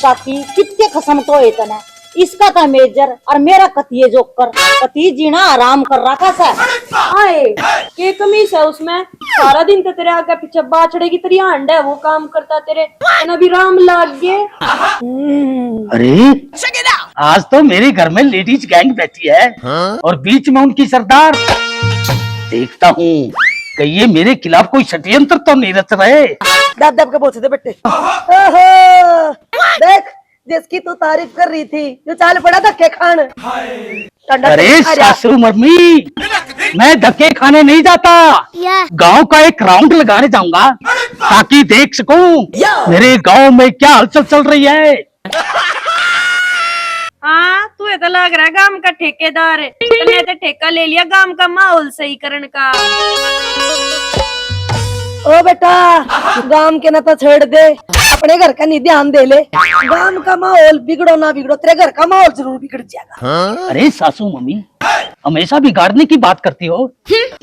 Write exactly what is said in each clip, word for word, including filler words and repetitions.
काकी, कितने खसम टोए तने। इसका तो मेजर और मेरा कतिये जोकर, कति जीना आराम कर रखा से। आए, के कमी से उसमें? सारा दिन तो तेरे आगे पीछे बाछड़े की तरह हांडे वो काम करता तेरे, तने अभी राम लाग गए। हम्म। अरे, आज तो मेरे घर में लेडीज गैंग बैठी है। हाँ? और बीच में उनकी सरदार। देखता हूँ, कहीं ये मेरे खिलाफ कोई षड्यंत्र तो नहीं रच रहे। दब दब के बोलते थे बट्टे। ओहो, देख, जिसकी तू तारीफ कर रही थी, जो चाल पड़ा धक्के खान। टंडा अरे टंडा खा रहा। सासू मम्मी, मैं धक्के खाने नहीं जाता। या। गांव का एक राउंड लगाने जाऊंगा, ताकि देख सकूं या। मेरे गांव में क्या हलचल चल रही है। हाँ, तू है तो लाग रहा है गांव का ठेकेदार, तने तो ठेका ले लिया गांव का माहौल सही करण का। ओ बेटा, गांव के ना तो छोड़ दे, अपने घर का नहीं ध्यान दे ले। गांव का माहौल बिगड़ो ना बिगड़ो, तेरे घर का माहौल जरूर बिगड़ जाएगा। अरे सासू मम्मी, हमेशा बिगाड़ने की बात करती हो,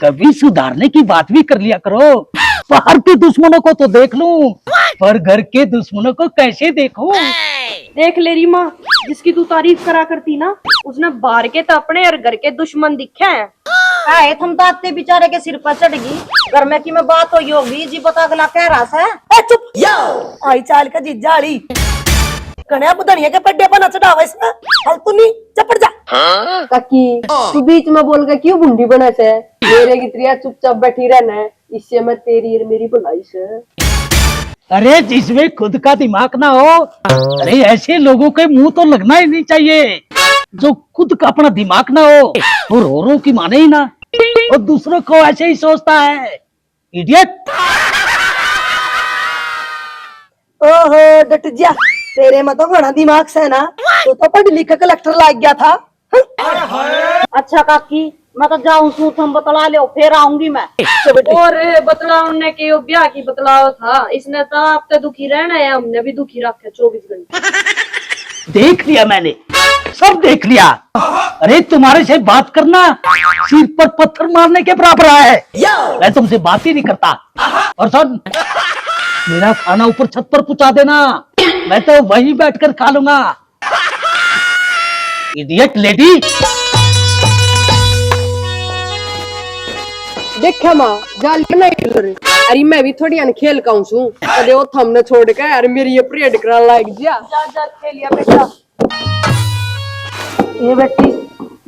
कभी सुधारने की बात भी कर लिया करो। बाहर के दुश्मनों को तो देख लूं, पर घर के दुश्मनों को कैसे देखूं? देख ले री माँ, जिसकी तू तारीफ करा करती ना, उसने बाहर के तो अपने और घर के दुश्मन दिखे हैं। आए, थम तो आते बेचारे के सिर पर चढ़ गई। घर में की मैं बात हुई होगी जी, पता अगला कह रहा से। ए, चुप। आई चाल का जीजा आली। कने अब धनिया के पड्डे पर ना चढ़ावा इसने। फालतू नहीं, चपड़ जा। काकी, तू बीच में बोल के क्यों भुंडी बना से? मेरे की तरह चुपचाप बैठी रहना है, इससे मैं तेरी और मेरी भलाई से। अरे, जिसमें खुद का दिमाग ना हो, अरे, ऐसे लोगों के मुंह तो लगना ही नहीं चाहिए। जो खुद का अपना दिमाग ना हो, वो रो रो की माने ही ना, वो दूसरों को ऐसे ही सोचता है। इडियट। ओहो, डट जा, तेरे में तो घना दिमाग से ना, तू तो पढ़ लिख के कलेक्टर लाग गया था। अच्छा काकी, मैं तो जाऊं सूं, थम बतला लो, फिर आऊंगी मैं। और बतलाव ने के यो ब्याह की बतलाव था, इसने तो आप तो दुखी रहना है, हमने भी दुखी रखा चौबीस घंटे। देख लिया मैंने, सब देख लिया। अरे, तुम्हारे से बात करना सिर पर पत्थर मारने के बराबर है। मैं तुमसे बात ही नहीं करता। और सुन, मेरा खाना ऊपर छत पर पहुंचा देना, मैं तो वहीं बैठकर खा लूंगा। Idiot lady. देखा माँ, जाल बनाई उधर। अरे, मैं भी थोड़ी अनखेल काऊं सूं। अरे, वो थमने छोड़ के, अरे, मेरी ये परेड करा लाग गया। जा, जा, खेलिया बेटा। ए बेटी,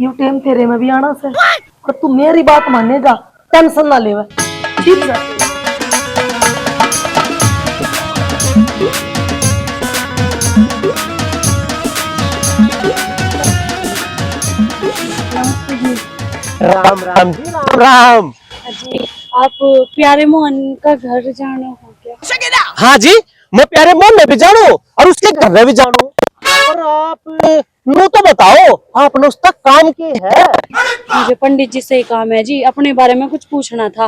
यू टाइम तेरे में भी आना से, पर तू मेरी बात माने जा, टेंशन ना लेवे, ठीक है? राम राम जी, राम राम। जी, आप प्यारे मोहन का घर जाना हो क्या? हाँ जी, मैं प्यारे मोहन ने भी जानू और उसके घर ने भी जानू। और आप नू तो बताओ, आपने उसका काम के है? मुझे पंडित जी से ही काम है जी, अपने बारे में कुछ पूछना था।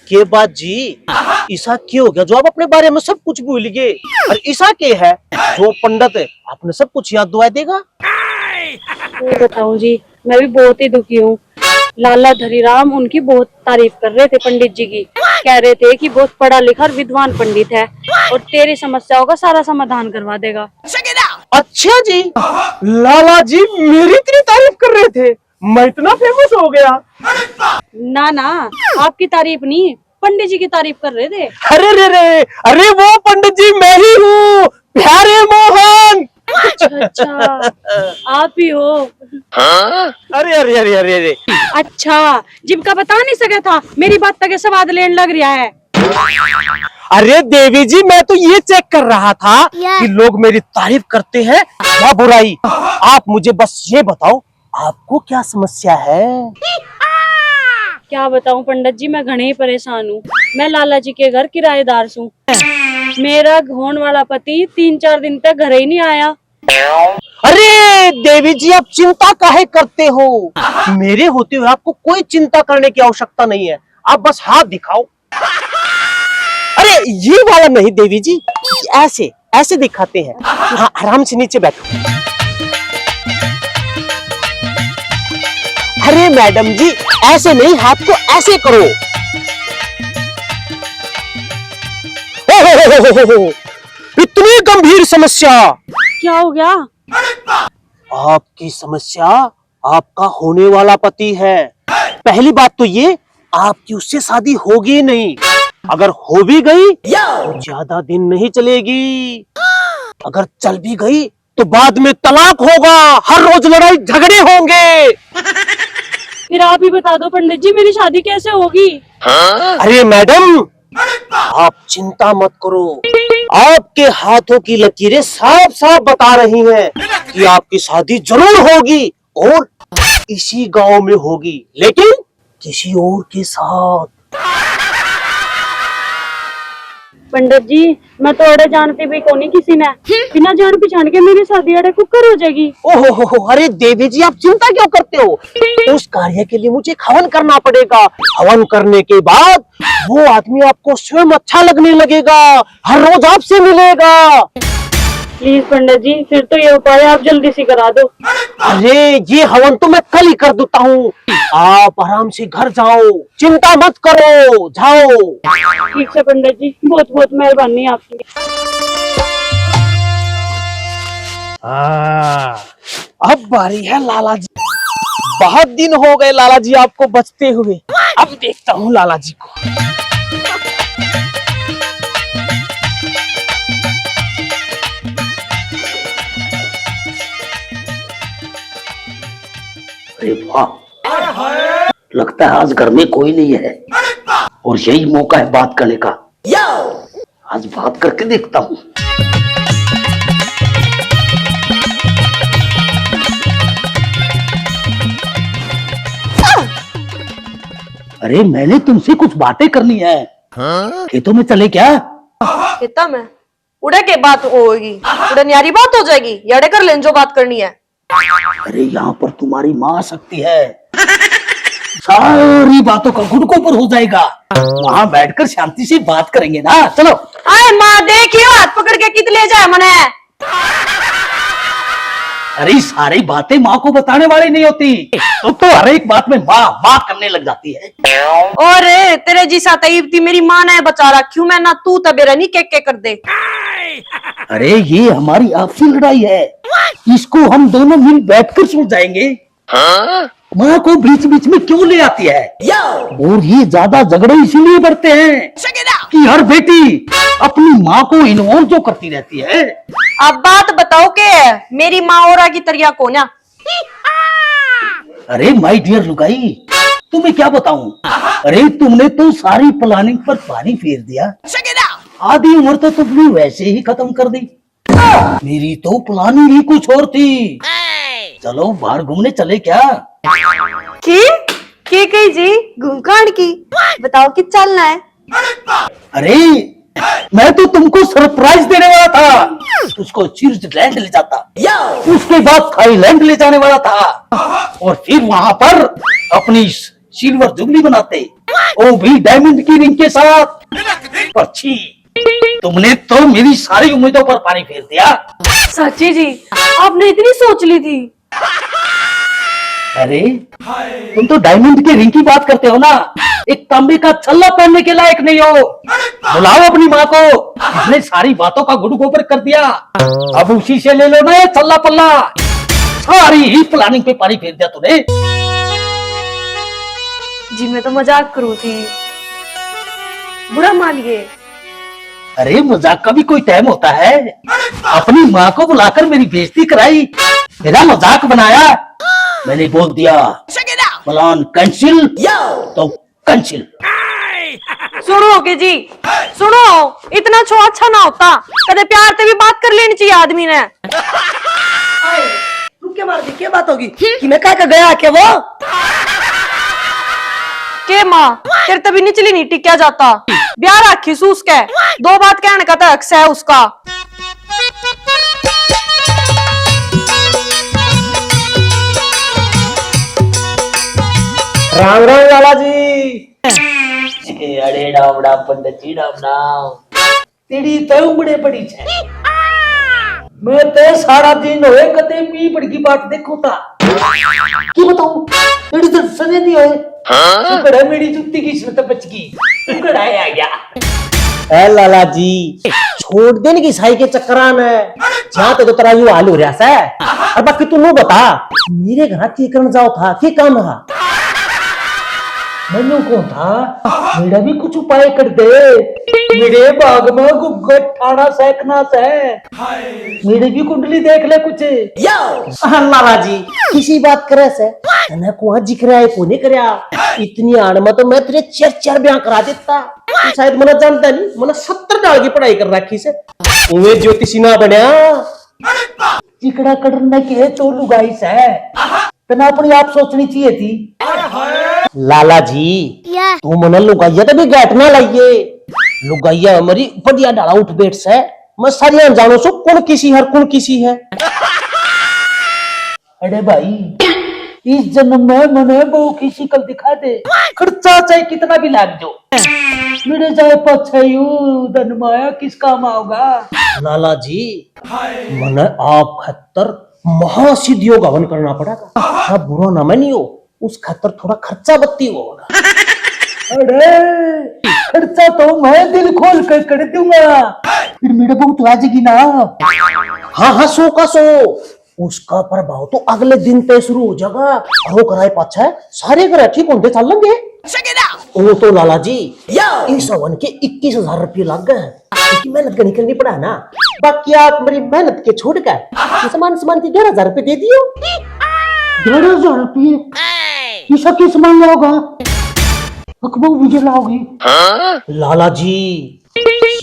के बात जी, ईसा के हो गया जो आप अपने बारे में सब कुछ भूल गए? और ईसा के है जो पंडित आपने सब कुछ याद दुआ देगा? ये बताऊं जी, मैं भी बहुत ही दुखी हूँ। लाला धरीराम उनकी बहुत तारीफ कर रहे थे पंडित जी की, कह रहे थे कि बहुत पढ़ा लिखा और विद्वान पंडित है और तेरी समस्याओं का सारा समाधान करवा देगा। अच्छा जी, लाला जी मेरी इतनी तारीफ कर रहे थे, मैं इतना फेमस हो गया। ना ना, आपकी तारीफ नहीं, पंडित जी की तारीफ कर रहे थे। अरे रे रे, अरे वो पंडित जी मैं ही हूँ, प्यारे मोहन। अच्छा अच्छा, आप ही हो। अरे अरे अरे अरे अरे। अच्छा, जिनका बता नहीं सका था, मेरी बात का स्वाद लेने लग रहा है। अरे देवी जी, मैं तो ये चेक कर रहा था कि लोग मेरी तारीफ करते हैं या बुराई। आप मुझे बस ये बताओ, आपको क्या समस्या है? क्या बताऊं पंडित जी, मैं घणे ही परेशान हूँ। मैं लाला जी के घर किराएदार सूं। मेरा होने वाला पति तीन चार दिन तक घर ही नहीं आया। अरे देवी जी, आप चिंता काहे करते हो? मेरे होते हुए आपको कोई चिंता करने की आवश्यकता नहीं है। आप बस हाथ दिखाओ। अरे ये वाला नहीं देवी जी, ऐसे, ऐसे दिखाते हैं। हाँ, आराम से नीचे बैठो। अरे मैडम जी, ऐसे नहीं, हाथ को ऐसे करो। ओ हो हो हो हो हो। इतनी गंभीर समस्या। क्या हो गया? आपकी समस्या आपका होने वाला पति है। पहली बात तो ये, आपकी उससे शादी होगी नहीं। अगर हो भी गई तो ज्यादा दिन नहीं चलेगी। अगर चल भी गई तो बाद में तलाक होगा, हर रोज लड़ाई झगड़े होंगे। फिर आप ही बता दो पंडित जी, मेरी शादी कैसे होगी? अरे मैडम, आप चिंता मत करो, आपके हाथों की लकीरें साफ साफ बता रही हैं कि आपकी शादी जरूर होगी, और इसी गांव में होगी, लेकिन किसी और के साथ। पंडित जी, मैं तो अड़े जानती भी कोनी किसी ने। बिना जान पहचान के मेरी शादी अड़े कुकर हो जाएगी। ओहो हो हो, अरे देवी जी, आप चिंता क्यों करते हो? उस कार्य के लिए मुझे एक हवन करना पड़ेगा। हवन करने के बाद वो आदमी आपको स्वयं अच्छा लगने लगेगा, हर रोज आपसे मिलेगा। प्लीज पंडित जी, फिर तो ये उपाय आप जल्दी से करा दो। अरे, ये हवन तो मैं कल ही कर देता हूँ। आप आराम से घर जाओ, चिंता मत करो, जाओ। ठीक है पंडित जी, बहुत बहुत मेहरबानी आपकी। हाँ, अब बारी है लाला जी। बहुत दिन हो गए लाला जी आपको बचते हुए। अब देखता हूँ लाला जी को। अरे वाह, लगता है आज घर में कोई नहीं है और यही मौका है बात करने का। आज बात करके देखता हूँ। अरे, मैंने तुमसे कुछ बातें करनी है। खेतों में चले क्या? खेता में? उड़े के बात होगी? उड़े न्यारी बात हो जाएगी। याड़े कर लें जो बात करनी है। अरे, यहाँ पर तुम्हारी माँ आ सकती है। सारी बातों का गुड़ गोबर हो जाएगा। वहाँ बैठकर शांति से बात करेंगे ना। चलो। आए माँ, देखियो, हाथ पकड़ के कित ले जाए मने। अरे, सारी बातें माँ को बताने वाली नहीं होती। तुम तो हर एक बात में माँ, माँ करने लग जाती है। और तेरे जिसा तईब थी मेरी माँ ने बचा रखी हूँ मैं, ना तू तबेरा नहीं के के कर दे। अरे, ये हमारी आपसी लड़ाई है, इसको हम दोनों मिल बैठकर सुलझाएंगे। माँ को बीच बीच में क्यों ले आती है? और ये ज्यादा झगड़े इसीलिए बढ़ते हैं कि हर बेटी अपनी माँ को इन्वॉल्व जो करती रहती है। अब बात बताओ के मेरी माँ और की तरिया कोन्या। अरे माय डियर लुगाई, तुम्हें क्या बताऊं? अरे, तुमने तो सारी प्लानिंग पर पानी फेर दिया। आधी उम्र तो तुमने वैसे ही खत्म कर दी। मेरी तो प्लानिंग ही कुछ और थी। चलो, बाहर घूमने चले क्या? की? के कही जी? घूम कान की? बताओ कि चलना है? अरे, मैं तो तुमको सरप्राइज देने वाला था। तुझको स्विट्जरलैंड ले जाता, उसके बाद थाईलैंड ले जाने वाला था, और फिर वहां पर अपनी सिल्वर जुबली बनाते, वो भी डायमंड की रिंग के साथ। पर छी, तुमने तो मेरी सारी उम्मीदों पर पानी फेर दिया। सच्ची जी, आपने इतनी सोच ली थी? अरे, तुम तो डायमंड की रिंग की बात करते हो ना, एक तांबे का छल्ला पहनने के लायक नहीं हो। बुलाओ अपनी माँ को, इसने सारी बातों का गुड़ गोबर कर दिया। अब उसी से ले लो ना ये छल्ला पल्ला। सारी ही प्लानिंग पे पानी फेर दिया तूने। जी, मैं तो मजाक करूँ थी, बुरा मानिए। अरे, मजाक का भी कोई टाइम होता है? अपनी माँ को बुलाकर मेरी बेइज्जती कराई, मेरा मजाक बनाया। मैंने बोल दिया, प्लान कैंसिल तो कैंसिल। सुनो के जी, सुनो, इतना छो अच्छा ना होता, कदे प्यार ते भी बात कर लेनी चाहिए आदमी ने। रुक के मार दी, क्या बात होगी? कि मैं कह के गया क्या वो? के माँ, तेरे तभी निचली नहीं टिकया जाता। ब्याह राखी सू उसके, दो बात कहने का तो हक है उसका। राम राम लाला जी। ए, अरे राम राम पंडित जी, राम राम। तेरी तो उमड़े पड़ी छे। मैं तो सारा दिन होए कदे पीपड़ की बाट देखो था। की बताऊं, तेरी तो सने नहीं होए। हाँ? शुक्र है मेरी जूती की इसमें तो बच गई। शुक्र है आ गया। ए लाला जी, छोड़ देने की साई के चक्करा में। जहाँ ते तो तेरा यू हाल हो रहा है। और बाकी तू नू बता, मेरे घर की करन जाओ था, की काम है? मैंने कौन था, मेरा भी कुछ उपाय कर दे। मेरे बाग में गुग्गट ठाणा सहकना से। मेरी भी कुंडली देख ले कुछ। हाँ, लाला जी, किसी बात करे से? तने को जिक्र है, को नहीं करया। इतनी आड़ में तो मैं तेरे चार चार ब्याह करा देता। तू शायद मना जानता नहीं, मैंने सत्तर डाल की पढ़ाई कर रखी से। उन्हें ज्योतिषी ना बनया। जिकड़ा करने के तो लुगाई से। तने अपनी आप सोचनी चाहिए थी। लाला जी, या। तू मने लुगाइया तो भी गैट ना लाइए। लुगाइया हमारी बढ़िया डाला उठ बैठ से। मैं सारियां जानो सो कौन किसी हर कौन किसी है। अरे भाई, इस जन्म में मने बहू की शिकल दिखा दे, खर्चा चाहे कितना भी लाग जाओ, मेरे जाए पाछे यू धन माया किस काम आओगा? लाला जी, मने आप खत्तर महासिद्धियों का हवन करना पड़ेगा। हाँ, बुरा ना मानियो, उस खातर थोड़ा खर्चा बत्ती होगा। अरे, खर्चा तो मैं दिल खोल कर कर दूंगा, फिर मेरे बहुत राजगी ना। हाँ हाँ, सौ का सौ। उसका प्रभाव तो अगले दिन पे शुरू हो जाएगा। और वो कराए पाछे सारे घर ठीक होंदे चल लेंगे। वो तो लाला जी, इस हवन के इक्कीस हजार रुपये लग गए। इतनी मेहनत करनी करनी पड़ा ना। बाकी आप मेरी मेहनत के छोड़ कर सामान सामान के ग्यारह हजार रुपये दे दियो। ग्यारह हजार रुपये? ऐसा क्या सामान लाओगा? अकबू मुझे लाओगी? लाला जी,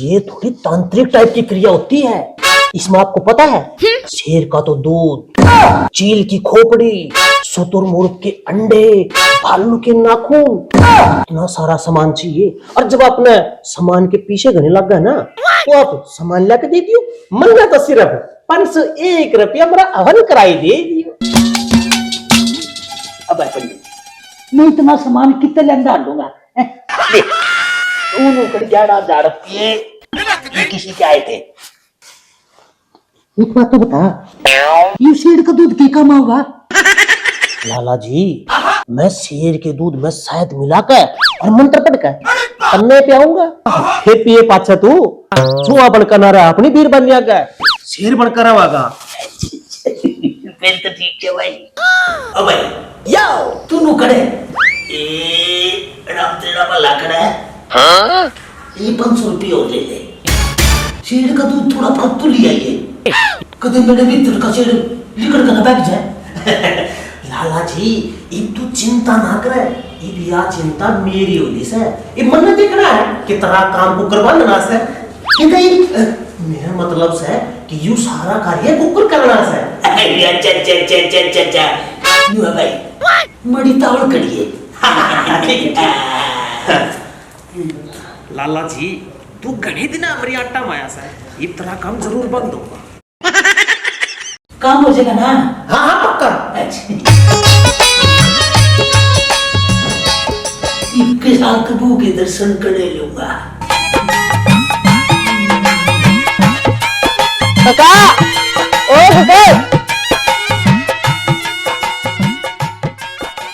ये थोड़ी तांत्रिक टाइप की क्रिया होती है। इसमें आपको पता है, शेर का तो दूध, चील की खोपड़ी, शुतुरमुर्ग के अंडे, भालू के नाखून, इतना सारा सामान चाहिए। और जब आपने सामान के पीछे घने लग गए ना, तो आप सामान ला के दे दियो। मन्ना तो सिर्फ पाँच सौ एक रुपया मेरा हवन कराई दे दियो। अब भाई पंडित, मैं इतना सामान कितने लेंदा लूंगा? ले, तू नौकर ग्यारह हजार रुपये, ये किसी के आए थे? एक बात तो बता, ये शेर का दूध के काम आओगा? लाला जी, मैं शेर के दूध में शहद मिला के और मंत्र पढ़ के तन्ने पियाऊंगा। फिर पिए पाछे तू चूहा बनकर ना रहा, अपनी बीर बन जाएगा, शेर बनकर रवागा। फिर तो ठीक है भाई। ओ भाई, याओ, तू नु खड़े। ए, राम तेरा भला खड़ा है। हाँ? ये पाँच सौ रुपये और ले ले। शेर का दूध थोड़ा फालतू ले आइए। कदे मेरे भीतर का शेर निकल कर ना बैठ जाए। लाला जी, इब तू चिंता ना करे। इब या चिंता मेरी होली से। इब मन्ने देखना है कि तेरा काम कुकर बांधना से। कि नहीं, अ, मेरा मतलब से कि यू सारा कार्य कुकर करना से। अच्छा, अच्छा, अच्छा, अच्छा, अच्छा, अच्छा। न्यू है भाई, मड़ी तावल करिए। लाला जी, तू घणे दिन हमारी आटा माया से, इब तेरा काम जरूर बंद होगा। काम हो जाएगा ना? हाँ, हाँ, पक्का। अच्छा। इक्के साल कबू के दर्शन करे लूंगा। काका, ओ काका।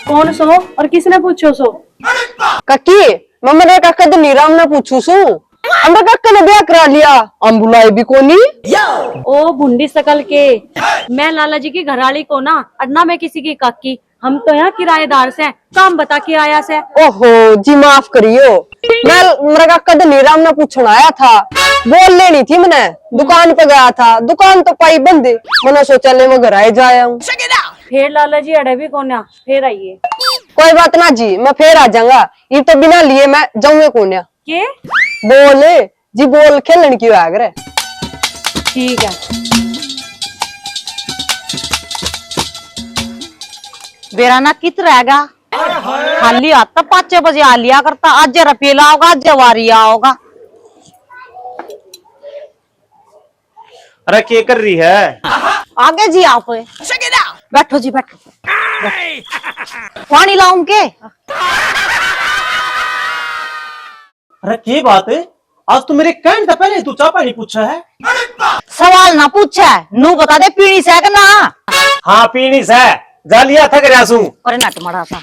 कौन सो और किसने पूछो सो? काकी, मैं मेरे काका धनीराम ने पूछू सू। हमरे काका ने ब्याह करा लिया, हम बुलाए भी कोनी। ओ भुंडी शकल के, मैं लाला जी की घरवाली को ना, और ना मैं किसी की काकी। हम तो यहाँ किराएदार से, काम बता के आया से। ओहो जी, माफ करियो, मैं मेरे काका धनीराम ने पूछण आया था, बोल लेनी थी मैंने, दुकान पे गया था, दुकान तो पाई बंद, मैंने सोचा ले मैं घर आए जाया हूँ। फिर लाला जी अड़े भी कोन्या, फिर आइए। कोई बात ना जी, मैं फिर आ जाऊंगा, ये तो बिना लिए मैं जाऊंगा कोन्या। के? बोल जी, बोल, खेलन की होया करे। ठीक है। बेरा ना कित रहेगा? खाली हाथ तो पाँच बजे आ लिया करता, आज रुपये लाओगा, आज वारी आओगा। अरे, के कर रही है? आगे जी आप। बैठो जी, बैठो। पानी लाऊं के? अरे, के बात है? आज तो मेरे कहने से पहले तू चाय पानी पूछा है। सवाल ना पूछे, नू बता दे, पीनी से कि ना? हाँ, पीनी से। जा लिया था, करया सू। अरे, नट मड़ा सा।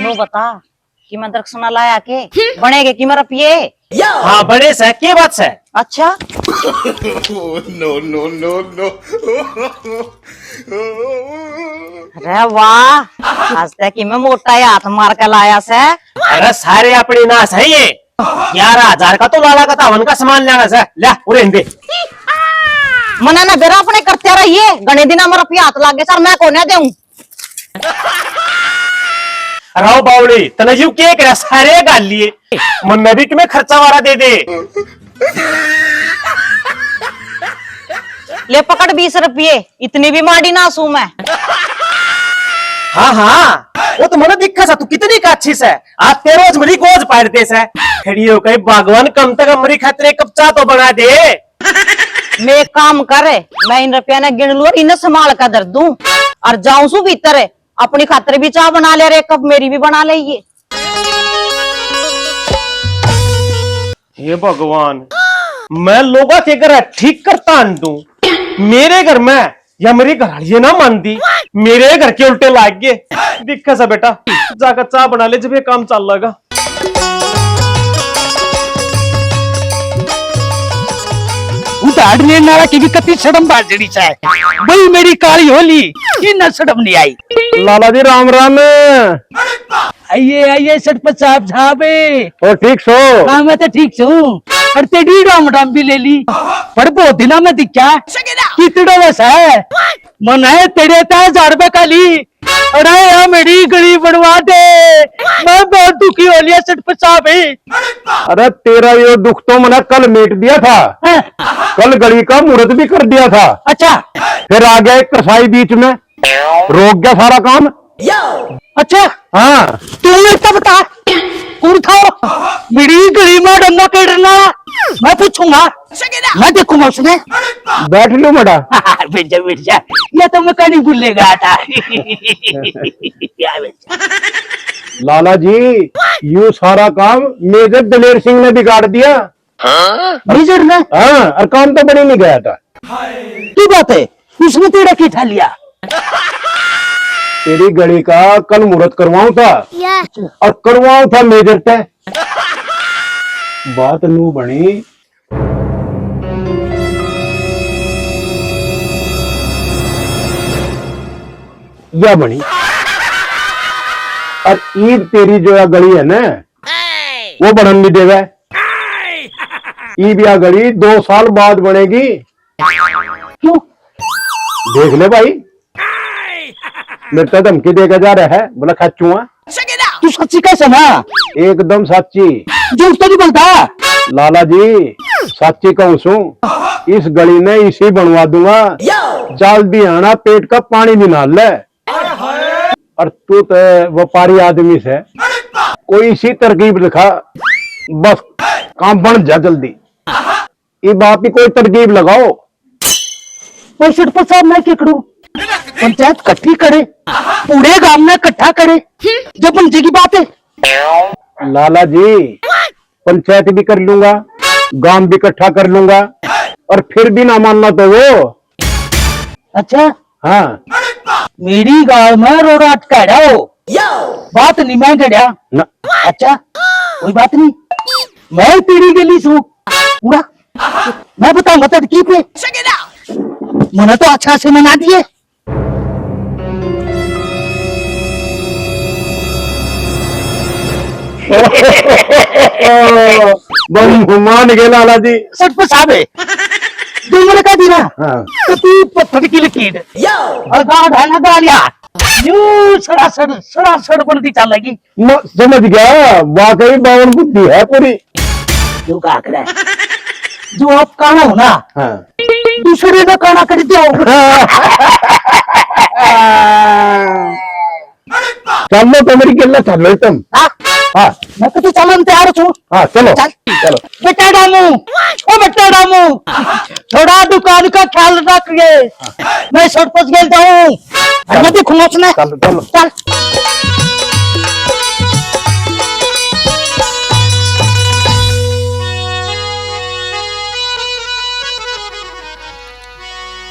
नू बता कि मैं दरखसना लाया के? बनेगे कि मेरा पिए? हाँ, बने से, के बात से? अच्छा, No, no, no, no. अरे वाह, आज तक मैं मोटा ही हाथ मार के लाया से। अरे सारे अपनी नाश है ये। ग्यारह हजार का तो लाला का धावन का सामान लेना से। ले, उरे दे। मना ना बेरा अपने करते रहिए, घणे दिना में रुपया हाथ लाग गए सर, मैं कोने देऊं। राव बावली, तने यू के करे, सारे गाल लिए। मन्ने भी तुम्हें खर्चा वारा दे दे। ले पकड़ बीस रुपये, इतनी भी माड़ी ना सूं मैं। हाँ, हाँ, वो तो मने दिखा सा, तू कितनी का अच्छी से। आज ते रोज मरी गोज पाड़ दे से। खड़ी हो गई भगवान, कम से कम मरी खातिर एक कप चाय तो बना दे। मैं एक काम कर, मैं इन रुपया ने गिन लूं और इन्हें संभाल कर धर दूं, और जाऊं सु भीतर, अपनी खातर भी चाय बना ले, और एक कप मेरी भी बना ले ये। हे भगवान, मैं लोगा के घर ठीक करता आन दूं, मेरे घर में या मेरी घरवाली ना मानती, मेरे घर के उल्टे लाग गए। दिखे सा बेटा, जाकर चाय बना ले, जब ये काम चल लगा। उधार लेने वाला की भी कति शर्म बाजड़ी सा है। भाई मेरी काली होली, इन्ना शर्म नहीं आई। लाला जी राम राम। आइए, आइए, सरपंच साहब, साहब। और ठीक सो? हाँ, मैं तो ठीक सू। और तेरी राम राम भी ले ली। पर बहुत दिना में दिखा। कितड़ा बस है। मन है तेरे ते हजार रुपए का ली। अरे यार, मेरी गली बनवा दे। मैं बहुत दुखी हो लिया, सरपंच साहब। अरे, तेरा ये दुख तो मैंने कल मेट दिया था। हाँ। कल गली का मुहूर्त भी कर दिया था। अच्छा। फिर आ गया एक कसाई बीच में। रोक गया सारा काम। अच्छा। हाँ। तू मेरे को बता, कौन था? मेरी गली में डंडा पेड़ना, मैं पूछूंगा। मैं देखूंगा उसने। बैठ लो मड़ा। बैठ जा, बैठ जा। ये तो मैं कहीं भूलेगा था। लाला जी, यू सारा काम मेजर दलेर सिंह ने बिगाड़ दिया। मेजर ने? हाँ, और काम तो बनी नहीं गया था। की बात है, उसने तेरा की ठा लिया? तेरी गली का कल मुहूर्त करवाऊं था। और करवाऊं था मेजर ते। बात नू बनी। या बनी। और ईद तेरी जो या गली है ना, वो बनन नहीं देवे। ईब या गली दो साल बाद बनेगी। क्यों? देख ले भाई, मेरे तो धमकी देके जा रहा है, बोला खाचूआ। तू सच्ची कैसे ना? एकदम सच्ची। झूठ तो नहीं बोलता। लाला जी, सच्ची कहूँ सू, इस गली ने इसी बनवा दूंगा। चाल भी आना, पेट का पानी भी ना ले। और तू तो व्यापारी आदमी से, कोई इसी तरकीब दिखा, बस काम बन जा जल्दी। इब आप ही कोई तरकीब लगाओ। कोई सिट पर साहब मैं के करूं? पंचायत इकट्ठी करे, पूरे गांव में इकट्ठा करे, जब बन जाएगी बात है। लाला जी, पंचायत भी कर लूंगा, गांव भी इकट्ठा कर लूंगा, और फिर भी ना मानना तो वो। अच्छा। हाँ। मेरी गाल में रोड़ा अटकाड़ा हो। बात नहीं मैं गड़या। ना। अच्छा, कोई बात नहीं। मैं तेरी गली सू। पूरा। मैं बताऊंगा तड़की पे। मने तो अच्छा से मना दिए। बम मान गए लाला जी। सट पे साहब है। जो मैंने कह दी ना, हाँ। तो तू पत्थर की लकीर। और गांड है ना गालिया। यूं सरासर, सरासर बनती चलेगी। म-, समझ गया, वाकई बावन बुद्धि है पूरी। जो का करे, जो आप काना हो ना, हाँ। दूसरे का काना कर दो। चलो तो मेरी गल्ला चलो तुम। हाँ। हाँ। मैं तो तू चलन तैयार हूँ। हाँ, चलो। चल। चलो। बेटा डामू, ओ बेटा डामू, थोड़ा दुकान का ख्याल रख ले। मैं सरपंच गेल जाऊं। मैं देखूंगा उसने। चलो, चलो। चल।